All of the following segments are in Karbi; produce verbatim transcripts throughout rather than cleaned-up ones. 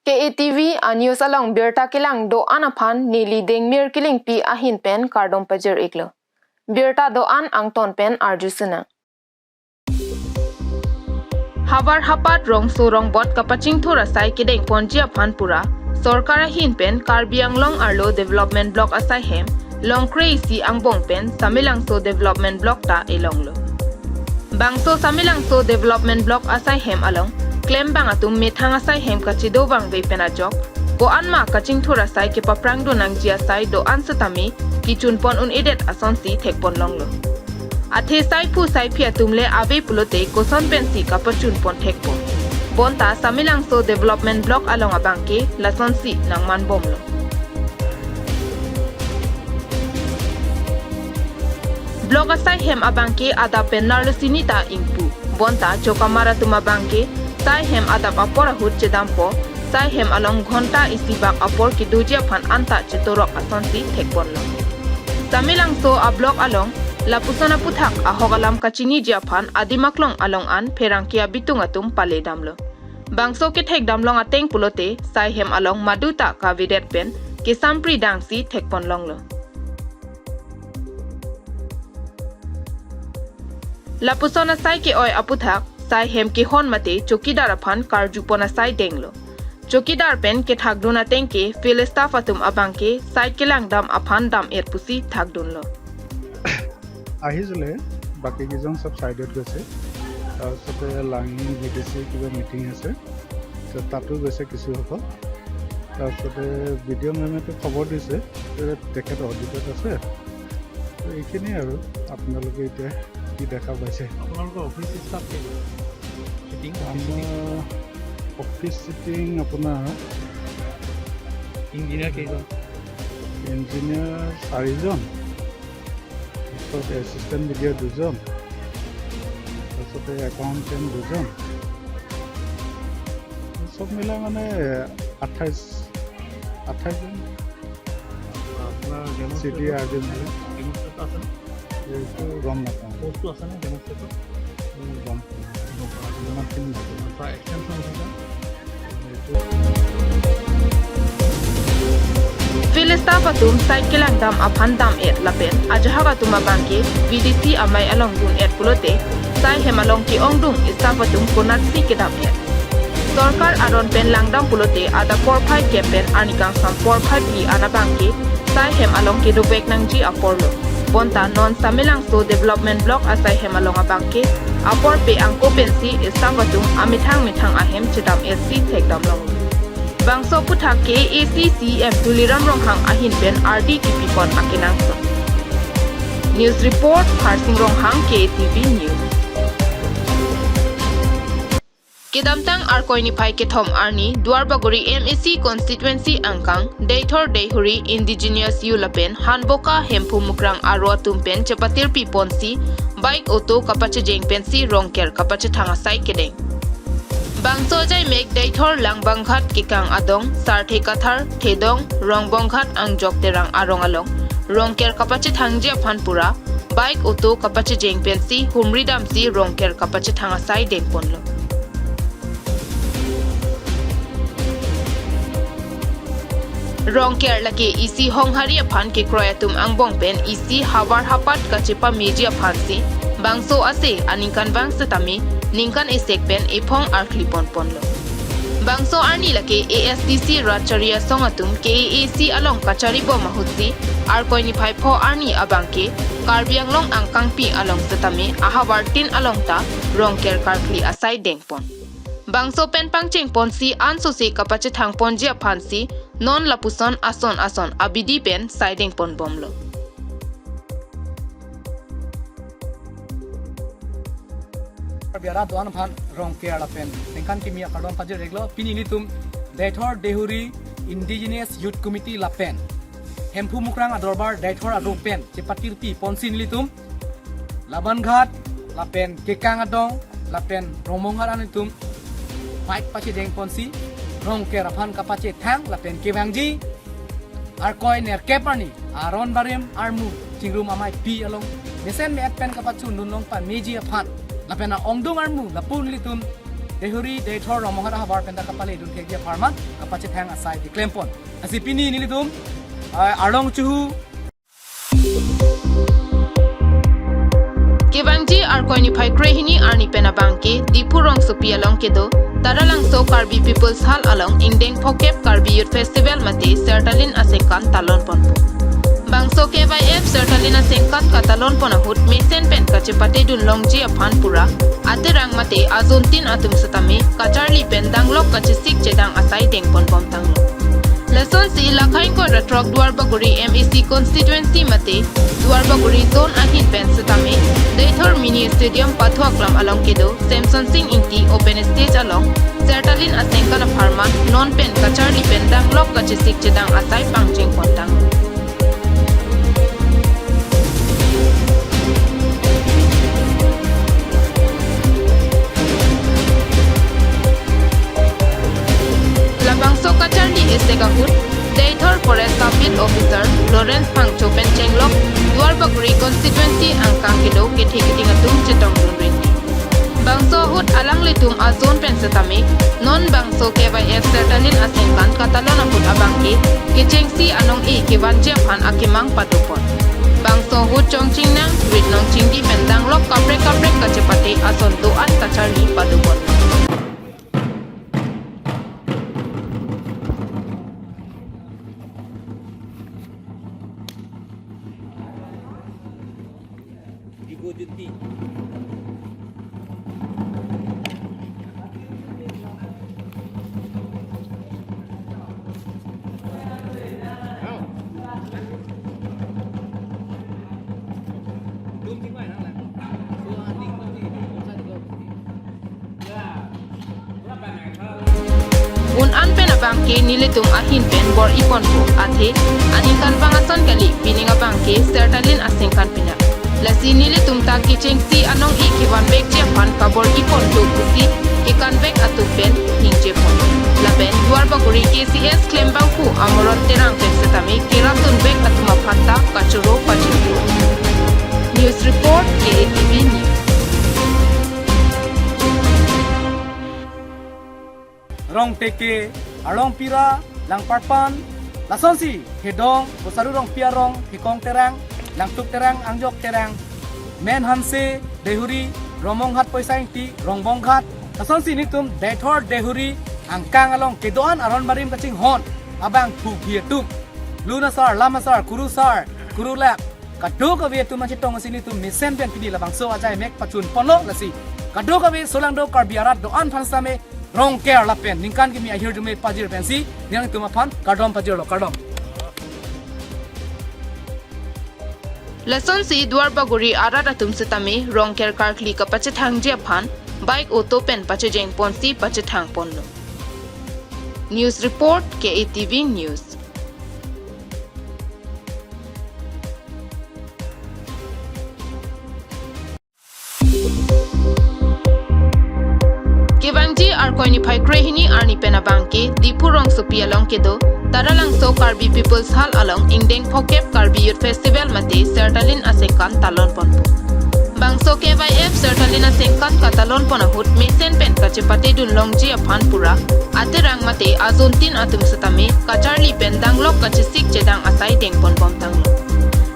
K A T V a news along birta kelang do-an aphan neli Dengmir Killingpi ahin pen kardom pajir-iklo. Birta do-an angton pen arju sinang. Havar hapat rongso rongbot kapachingthur asai kedengponji aphan pura sorkar ahin pen Karbi Anglong arlo development block asai hem, Longkre isi angbong pen Samelangso development block ta elonglo. Bangso Samelangso development block asai hem along klembang atum methang asai hem kachedo vangve pen ajok, ko-anma kachingthur asai kepaprang do nangji asai do-an setame kechunpon un-edet asonsi thekponlonglo. Athe saiphu saiphi atum le ave pulote koson pensi kapachunpon thekpo. Bonta Samelangso development block along abangke lasonsi nangmanbomlo. Block asai hem abangke adap pen narlo sini ta ingpu. Bonta chokamar atum abangke sai hem adap apor ahut chedampo, sai hem along ghonta isi bak apor kedoji aphan anta chetorok asonsi thekponlo. Samelangso a block along lapuson aputhak ahok alam kachiniji aphan adim aklong along an pherangke abitung atum pale damlo. Bangso kethek damlong ateng pulote sai hem along maduta kavedet pen kesampri dangsi thekponlonglo. Lapuson asai ke-oi aputhak sai hem kehon mate chokidar aphan karjupon asai denglo. Chokidar pen kethakdun ateng ke field staff atum abangke site kelangdam aphan dam-et pusi thakdunlo. আহিছিলে, বাকীকেইজন চব ছাইডত গৈছে। তাৰপিছতে লাঙি V D C কিবা মিটিং আছে, তো তাতো গৈছে কিছুসকল। তাৰপিছতে বি ডি অ' মেমেতো খবৰ দিছে যে তেখেত অডিটত আছে। তো এইখিনিয়ে আৰু, আপোনালোকে এতিয়া কি দেখা পাইছে। আপোনালোকৰ অফিচ ষ্টাফ কেইজন? Cheating, office cheating? আমাৰ অফিচ চিটিং আপোনাৰ ইঞ্জিনিয়াৰ কেইজন? ইঞ্জিনিয়াৰ চাৰিজন, তাৰপিছত এছিষ্টেণ্ট ইঞ্জিনিয়াৰ দুজন, তাৰপিছতে একাউণ্টেণ্ট দুজন, চব মিলাই মানে আঠাইছ, আঠাইছজন। আপোনাৰ demonstrator? C D R D মিলি। ডেমনষ্ট্ৰেটৰ আছেনে? এইটো গম নাপাওঁ। পষ্টটো আছেনে ডেমনষ্ট্ৰেটৰ? এইটো গম পোৱা নাই। গম পোৱা নাই। ইমানখিনি নাজানো। আচ্ছা, এক্সটেনশ্যন অফিচাৰ? এইটো Field staff atum site kelangdam aphan dam-et lapen ajahak atum abangke V D C amei along dun-et pulote sai hem along ke-ongdung staff atum konatsi kedam-et. Sorkar aron pen langdam pulote adap porphai kep pen arni kangsam porphai phli an abangke sai hem along kedovek nangji aporlo. Bonta non Samelangso development block asai hem along abangke apor pe angko pensi staff atum amethang methang ahem chedam-etsi thekdamlonglo. Bangso aputhak K A A C C E M Tuliram Ronghang ahin pen ardi kipipon akenangsot. News report, Harsing Ronghang, K A T V News. Kedamtang Arkoi niphai kethom arni Duarbagori M A C constituency angkang Deithor Deihori Indigenous Youth lapen Hanboka Hemphu Mukrang aro atum pen chepatirpi ponsi bike auto kapachejeng pensi Rongker kapachethang asai kedeng. Bangso ajaimek Deithor Langbanghat kekang adong Sarthe Kathar, Thedong, Rongbonghat angjok Terang arong along Rongker kapachethangji aphan pura bike auto kapachejeng pensi humri damsi Rongker kapachethang asai dengponlo. Rongker lake isi honghari aphan kekroi atum angbong pen isi havar hapat kachepameji aphansi bangso ase aningkanvang setame ningkan esek pen ephong arkli ponponlo. Bangso arni lake A S D C rat chari asong atum K A A C along kacharibom ahutsi Arkoi niphai pho arni abangke Karbi Anglong angkangpi along setame ahavartin along ta Rongker karkli asai dengpon. Bangso pen pangchengponsi ansose kapachethangponji aphansi non lapuson ason ason abidi pen sai dengponbomlo. Biara do-an aphan Rongker lapen ningkan kimi akardom pajir-iklo. Pini nelitum Deithor Deihori Indigenous Youth Committee lapen Hemphu Mukrang adorbar Deithor adong pen chepatirpi ponsi nelitum Langbanghat lapen kekang adong lapen Rongbonghat anitum bike pachejeng ponsi Rongker aphan kapachethang lapen kevangji Arkoi nerkep arni aron barim armu chingrum ameipi along mesen me-et pen kapachundunlong pameji aphan lapen a-ongdung armu lapu nelitum Deihori, Deithor, Rongmonghat ahavar pen ta kapale dun thekji apharman kapachethang asai keklem pon. Lasi pini nelitum, ah, arlong chuhu. Kevangji Arkoi niphai krehini arni pen abangke Diphu rongsopi along kedo Taralangso Karbi People's Hall along ingdeng phokep Karbi Youth Festival mate Sertalin asengkan talon ponpo. Bangso K Y F Sertalin asengkan katalon pon ahut mesen pen kachepate dun longji aphan pura aterang mate ajuntin atum setame kacharli pen danglok kachesik chedang asai deng pon bom tanglo. Lasonsi Lakhaingkoi ra throk Duarbagori M A C constituency mate Duarbagori zone ahin pen setame Deithor Mini Stadium pathoklam along kedo Semson Sing Ingti open stage along Sertalin asengkan apharman non pen kacharli pen danglok kachesik chedang asai pangcheng pon tanglo. Labangso kacharli esek ahut Deithor Forest Sub Beat Officer Lawrence Phangcho pen chenglok Duarbagori constituency angkang kedo kethe keding atum chetong dun ring. Bangso ahut alanglitum a-zone pen setame non bangso K Y F Sertalin asengkan katalon ahut abangke kechengsi anong-e kevanji aphan akemang padopon. Bangso ahut chongchingnang, rit nong chingdi pen danglok kaprek kaprek kachepate ason do-an kacharli padopon. Un-an pen abangke nelitum ahin pen bor-i ponpo athe aningkanvang ason kali, pining abangke Sertalin asengkan pina. Lasi nelitum ta kechengsi anong-e kevanvekji aphan kabor-i ponlo pusi kekanvek atum pen ningje pon. Lapen Duarbagori K C S klembangphu Amoron Terang pen setame keratunvek atum aphan ta kachoro pajirpo. News report, K A T V News. Rong Teke, Arlong Pira, Langparpan, lasonsi Hedong, Bosaru Rongpi arong, Hekong Terang, Langtuk Terang, Angjok Terang, Men Hanse, Deihori, Rongmonghat Poisa Ingti, Rongbonghat, lasonsi nelitum Deithor Deihori angkang along kedo-an aron barim kachinghon abang pughi atum, lun asar, lam asar, kuru asar, kuru lap, kadokave atum nangchetong asi nelitum mesen pen pini labangso ajai mek pachun ponlo. Lasi kadokave solangdo Karbi arat do-an aphan setame Rongker lapen ningkan kimi ahirjume pajir pensi nangtum aphan kardom pajirlo, kardom. Lasonsi Duarbagori arat atum setame Rongker karkli kapachethangji aphan bike, auto pen pachejeng ponsi pachethang ponlo. News report, K A T V News. Kevangji Arkoi niphai krehini arni pen abangke Diphu rongsopi along kedo Taralangso Karbi People's Hall along ingdeng phokep Karbi Youth Festival mate Sertalin asengkan talon ponpo. Bangso K Y F Sertalin asengkan katalon pon ahut mesen pen kachepate dun longji aphan pura aterang mate ajuntin atum setame kacharli pen danglok kachesik chedang asai deng pon bom tanglo.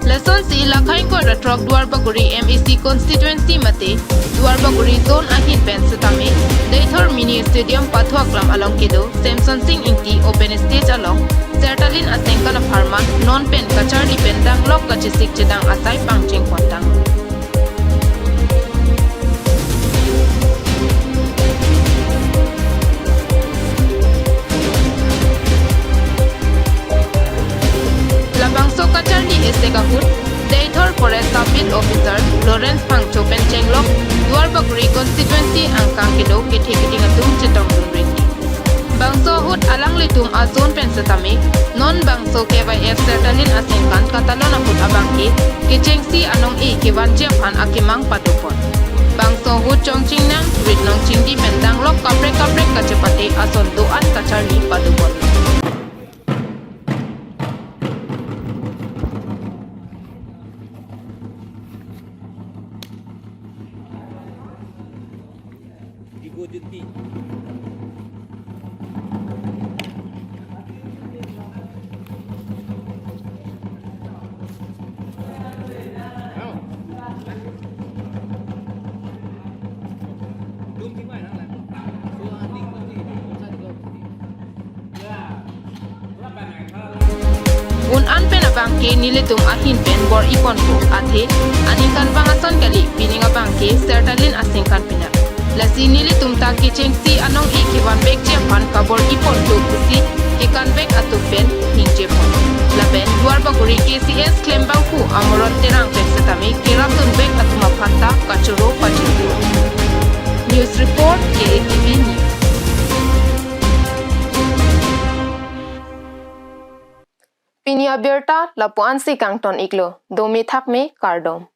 Lasonsi Lakhaingkoi ra throk Duarbagori M A C constituency mate Duarbagori zone ahin pen setame Deithor Mini Stadium pathoklam along kedo Semson Sing Ingti open stage along Sertalin asengkan apharman non pen kacharli pen danglok kachesik chedang asai pangcheng pon tanglo. Labangso kacharli esek ahut Deithor Forest Sub Beat Officer Lawrence Phangcho pen chenglok Duarbagori constituency angkang kedo kethe keding atum chetong dun ring. Bangso ahut alanglitum a-zone pen setame non bangso K Y F Sertalin asengkan katalon ahut abangke kechengsi anong-e kevanji aphan akemang padopon. Bangso ahut chongchingnang, rit nong chingdi pen danglok kaprek kaprek kachepate ason do-an kacharli padopon. Un-an pen abangke nelitum ahin pen bor-iponpo, athe aningkanvang ason kali, pining abangke Sertalin aningkan pen. Lasi nelitum ta kechengsi anong-e kevanvekji aphan kabor-iponlo pusi kekanvek atum pen ningjepon. Lapen Duarbagori K C S klembangphu Amoron Terang pen setame kerap dunvek atum aphan ta kachoro pajirpo. News report, K A T V News. Pini abirta lapu-ansi kangton-iklo. Dome thakme, kardom.